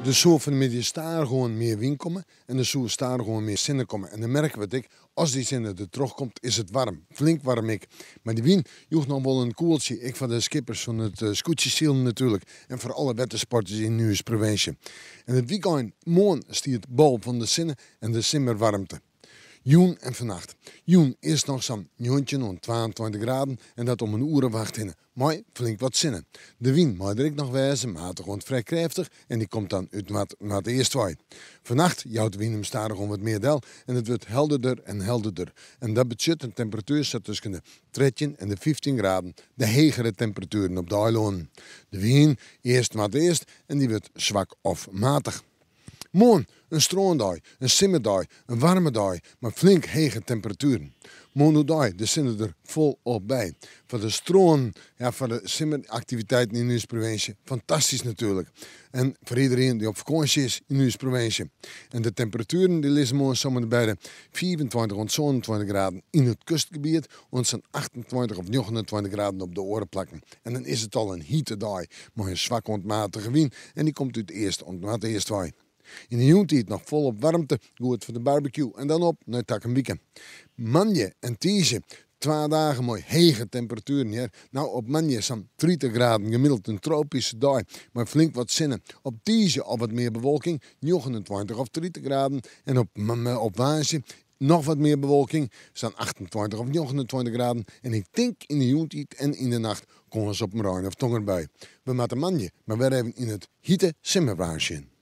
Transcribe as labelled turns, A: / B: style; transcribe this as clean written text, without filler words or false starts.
A: Der soe fan 'e middei stadichoan mear wyn komme en der soe stadichoan mear sinne komme. En dan merke we it ek, as dy sinne der troch komt is it waarm, flink waarm ek. Mar dy wyn joech noch wol in koeltsje, ek foar de skippers fan it skûtsjesilen natuerlik en foar alle wettersporters yn ús provinsje. En it wykein, moarn, stiet bol fan de sinne en de simmerwaarmte. Jûn en fannacht. Jûn earst noch sa'n 19 oant 22 graden en dat om in oere of acht hinne, mei flink wat sinne. De wyn mei der ek noch wêze, matich oant frij krêftich en dy komt dan út noard-noardeast wei. Fannacht jout de wyn him stadichoan wat mear del en it wurdt helderder en helderder. En dat betsjut in temperatuer sa tusken de 13 en de 15 graden, de hegere temperatueren op de eilannen. De wyn earst noardeast en dy wurdt swak of matich. Moarn in strândei, in simmerdei, in waarme dei mei flink hege temperatueren. Moarn oerdei de sinne der folop by. Foar de strânen, ja foar de simmeraktiviteiten yn ús provinsje, fantastysk natuerlik. En foar iderien dy't op fakânsje is yn ús provinsje. En de temperatueren dy lizze moarn samar by de 25 oant 27 graden yn it kustgebiet oant sa'n 28 of 29 graden op de oare plakken. En dan is it al in hite dei mei in swak oant matige wyn en dy komt út east oant noardeast wei. Yn de jûntiid noch folop waarmte, goed foar de barbecue en dan op nei takom wike. Moandei en tiisdei twa dagen mei hege temperatueren hear. No op moandei sa'n 30 graden gemiddeld in tropyske dei mei flink wat sinne. Op tiisdei al wat mear bewolking, 29 of 30 graden en op op woansdei noch wat mear bewolking, sa'n 28 of 29 graden. En ik tink yn de jûntiid en yn de nacht kâns op in rein of tongerbui. We moatte moandei mar wer even yn it hite simmerwaar sjen.